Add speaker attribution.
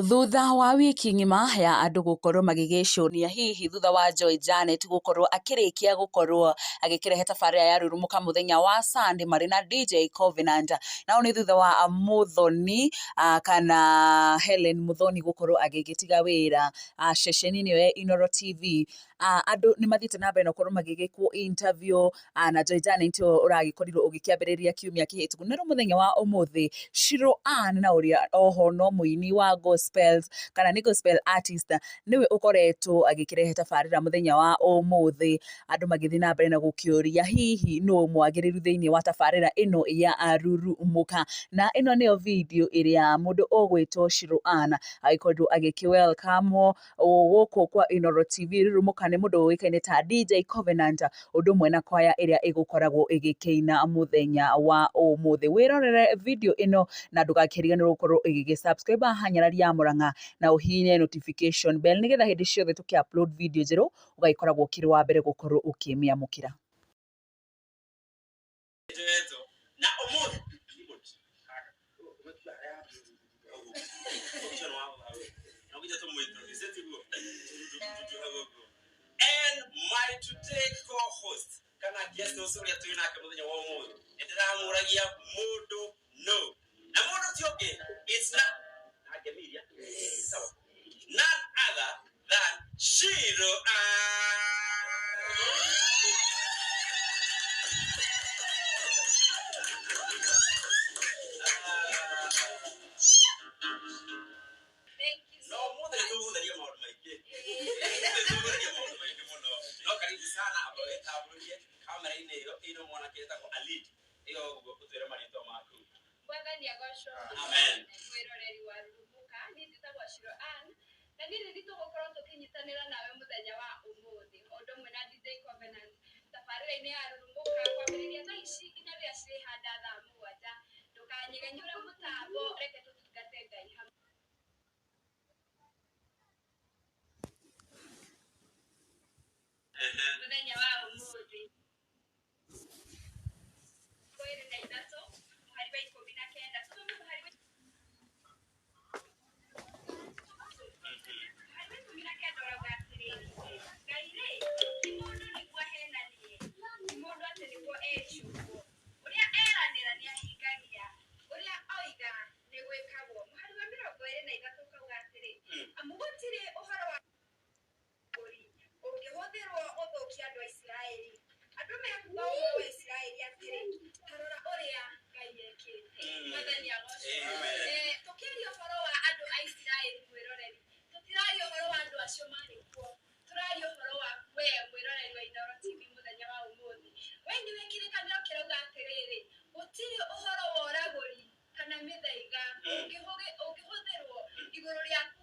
Speaker 1: Thutha wa wiki ng'ima ya andũ gũkorwo magĩgĩcũnia hihi thutha wa Joy Janet gũkorwo akĩrĩkia gũkorwo agĩkĩrehe tabarĩra ya Rurumũka mũthenya wa Sunday marĩ na DJ Covenant. Nao nĩ thutha wa Muthoni kana Helen Muthoni gũkorwo agĩgĩtiga wĩra ceceni-inĩ ĩyo ya Inooro TV. Andũ nĩ mathiĩte na mbere na gũkorwo magĩgĩkwo interview na Joy Janet ũyũ ũragĩkorirwo ũgĩkĩambĩrĩria kiumia kĩhĩtũku. Na rĩu mũthenya wa ũmũthĩ Shiro Ann na ũrĩa oho no mũini wa gospels kana nĩ gospel artist nĩwe ũkoretwo agĩkĩrehe tabarĩra mũthenya wa ũmũthĩ, andũ magĩthiĩ na mbere na gũkĩũria hihi nũ mwagĩrĩru thĩinĩ wa tabarĩra ĩno ya Rurumũka. Na ĩno nĩyo video ĩrĩa mũndũ ũgwĩtwo Shiro Ann agĩkorirwo agĩkĩ welcome gũkũ kwa Inooro TV. Rurumũka nĩ mũndũ ũĩkaine ta DJ Covenant ũndũ ũmwe na kwaya ĩrĩa ĩgũkoragwo ĩgĩkĩina mũthenya wa ũmũthĩ. Wĩrorere video ĩno na ndũgakĩriganĩrwo gũkorwo ũgĩgĩ subscribe haha Nyarari ya Mũrang'a na ũhihinye notification bell nĩgetha hĩndĩ ciothe tũkĩ upload video njerũ ũgagĩkoragwo ũkĩrĩ wa mbere gũkorwo ũkĩmĩamũkĩra.
Speaker 2: Na ũmũthĩ and my today co-host kana guest host ũrĩa twĩ nake mũthenya wa ũmũthĩ, nĩ ndĩramũragia mũndũ no na mũndũ ti ũngĩ, it's not angemiria sawa, none other than Shiro
Speaker 3: Thank you
Speaker 2: no
Speaker 3: so
Speaker 2: mũthĩ nĩ tũgũtheria maũndũ maingĩ. Nĩ tũgũtheria maũndũ maingĩ mũno. No karibu sana, amba wĩtambũrũkie kamera-inĩ ĩyo ĩno mwanake ĩtagwo Alid ĩyo ũguo, ũtwĩre marĩtwa maku.
Speaker 3: Mwathani agocwo.
Speaker 2: Amen.
Speaker 3: Mwĩroreri wa Rurumũka, niĩ njĩtagwo Shiro Ann na niĩ nĩ tũgũkorwo tũkĩnyitanĩra nawe mũthenya wa ũmũthĩ o ũndũ ũmwe na DJ Covenant tabarĩra-inĩ ya Rurumũka kwambĩrĩria thaa ici nginya rĩrĩa cirĩhanda thaa 7. Ndũkanyegenyũre mũtambo, reke tũtungate Ngai hamwe. Mũthenya wa ũmũthĩ 23 mũhari wa 19, tũthome mũhari wa 19 ũrauga atĩrĩrĩ, Ngai rĩ ti mũndũ nĩguo ahenanie, ti mũndũ atĩ nĩguo ecukwo, ũrĩa eranĩra nĩ ahingagia, ũrĩa oiga nĩ gwĩkagwo. Mũhari wa 23 ũkauga atĩrĩ, amu gũtirĩ ũhoro wa ũragũri ũngĩhũthĩrwo ũthũkie andũ a Isiraeli. Andũ mekuuga ũhoro wa Isiraeli atĩrĩ, ta rora ũrĩa Ngai ekĩte. Mwathani agocwo. Tũkĩaria ũhoro wa andũ a Isiraeli, mwĩroreri, tũtiraria ũhoro wa andũ acio marĩ kuo, tũraria ũhoro wa we mwĩroreri wa Inooro TV mũthenya wa ũmũthĩ. We nĩwe kĩrĩkanĩro kĩrauga atĩrĩrĩ, gũtirĩ ũhoro wa ũragũri kana mĩthaiga ũngĩhũthĩrwo igũrũ rĩaku.